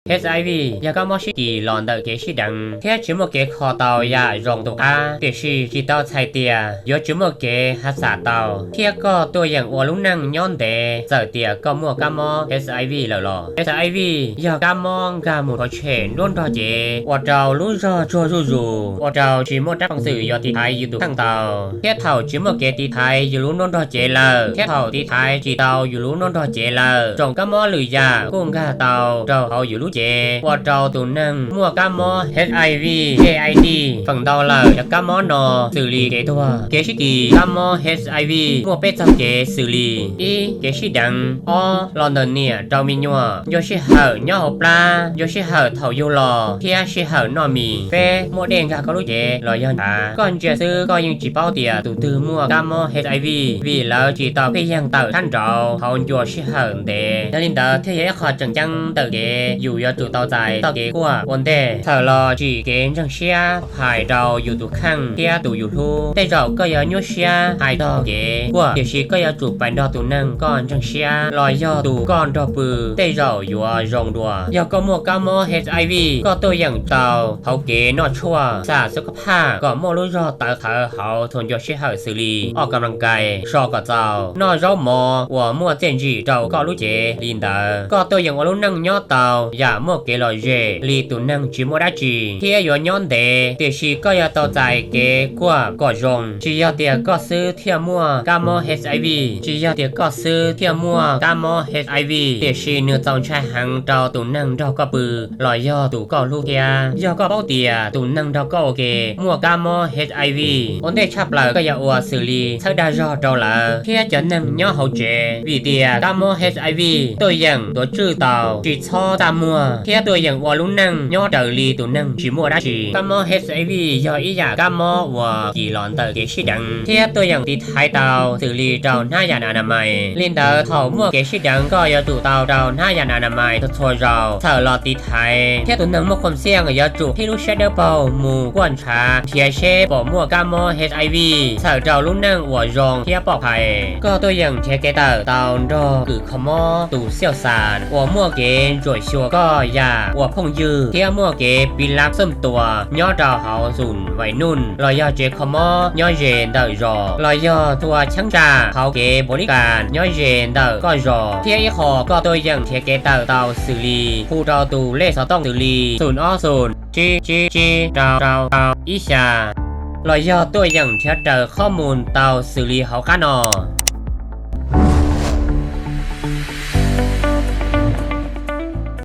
H I V yog kab mob sib kis los ntawm kev sib deev thiab tsis muaj kev kho tau yam zoo tus qab, tiam sis tsis tau txhais tias yuav tsis muaj kev hav xam tau thiab koj tuaj yeem ua lub neej nyob ntev txawm tias koj muaj kab mob H I V lawm los. H I V yog kab mob nkag mus rhuav tshem nruab nrog cev, ua rau lub zog tsuag zuj zus, ua rau tsis muaj rab peev xwm yuav tiv thaiv yus tus kheej tau, thiab thaum tsis muaj kev tiv thaiv yus lub nruab nrog cev lawm, thiab thaum tiv thaiv tsis tau yus lub nruab nrog cev lawm, tsoom kab mob lwm yam kuj nkag tau rau hauv yus lub cev, ua rau tus neeg muaj kab mob H I V, J I D feem ntau lawm. Cov kab mob no xws li kev tuag, kev sib kis. Kab mob H I V muaj peb txoj kev xws li: ib, kev sib deev; ob, los ntawm niam rau me nyuam, ncua sij hawm nyob hauv plab, ncua sij hawm thaum yug los thiab sij hawm noj mis; peb, muaj dej nkag koj lub cev los yog ntshav. Koj ntsia xwb koj yeej tsis paub tias tus twg muaj kab mob H I V, vim lawv tsis tau pheej yeeg tawm thab nraud hauv ncua sij hawm ntev. Yog li ntawd thiaj yog ib qho tseem ceeb ntawm kev yus yuav tsum tau txais txoj kev kuaj ua ntej. Txhawm los tsim kev ntseeg siab, phais rau yus tus kheej thiab tus yus hlub. Tej zaum koj yuav nyuaj siab hais txog kev kuaj, tiam sis koj yuav tsum pais nrog tus neeg koj ntseeg siab los yog tus koj nrog pw, tej zaum yuav zoo dua. Yog koj muaj kab mob H I V, koj tuaj yeem tau hauv kev noj tshuaj, xam xub kab phaj kom muaj lub zog tawv qhawv hauv txhua ncua sij hawm xws li: o, kam las kais, so kom txaus, noj zaub mov uas muaj txiaj ntsim rau koj lub cev. Li ntawd koj tuaj yeem ua lub neej nyob tau yam muaj kev lom zem li tus neeg tsis muaj dab tsi thiab yuav nyob ntev, tiam sis koj yuav tau txais kev kuaj kom zoo. Tsis yog tias koj xwb thiaj muaj kab mob H I V, tsis yog tias koj xwb thiaj muaj kab mob H I V, tiam sis nws txaus ntshai heev rau tus neeg nrog koj pw los yog tus koj hlub thiab. Yog koj paub tias tus neeg nrog koj ua ke muaj kab mob H I V, ua ntej tshaj plaws koj yuav ua xws li txhawb dag zog rau lawv thiab cov neeg nyob hauv tsev, vim tias kab mob H I V tuaj yeem tuav tswj tau tsis txhob txaj muag thiab tuaj yeem ua lub neej nyob raws li tus neeg tsis muaj dab tsi. Kab mob H I V yog ib yam kab mob uas kis los ntawm kev sib deev thiab tuaj yeem tiv thaiv tau xws li rau hnab yam anamais. Li ntawd thaum muaj kev sib deev koj yuav tsum tau rau hnab yam anamais txhua txhua zaus txhawm los tiv thaiv, thiab tus neeg muaj khuam xiaj yuav tsum qhib lub siab dawb paug mus kuaj ntshav nrhiav seb pom muaj kab mob H I V, txhawm rau lub neej uas zoo thiab poj phais. Koj tuaj yeem nrhiav kev tawm tau nrog kws kho mob tus xiauj xas uas muaj kev ntsuam xyuas koj yam ua phooj ywg thiab muaj kev piv lab xoj tua nyob rau hauv xum vais nuj los yog tsev kho mob nyob ze ntawm zos los yog txhua cheeb tsam hauv kev npaum li kas nyob ze ntawm koj zos. Thiab ib qho koj tuaj yeem nrhiav kev tawm tau xws li hu rau tus lej xov tooj xws li xoom ob xoom tsib tsib tsib rau rau rau ib xya los yog tuaj yeem nrhiav raws qhob mus tau xws li hauv qab no.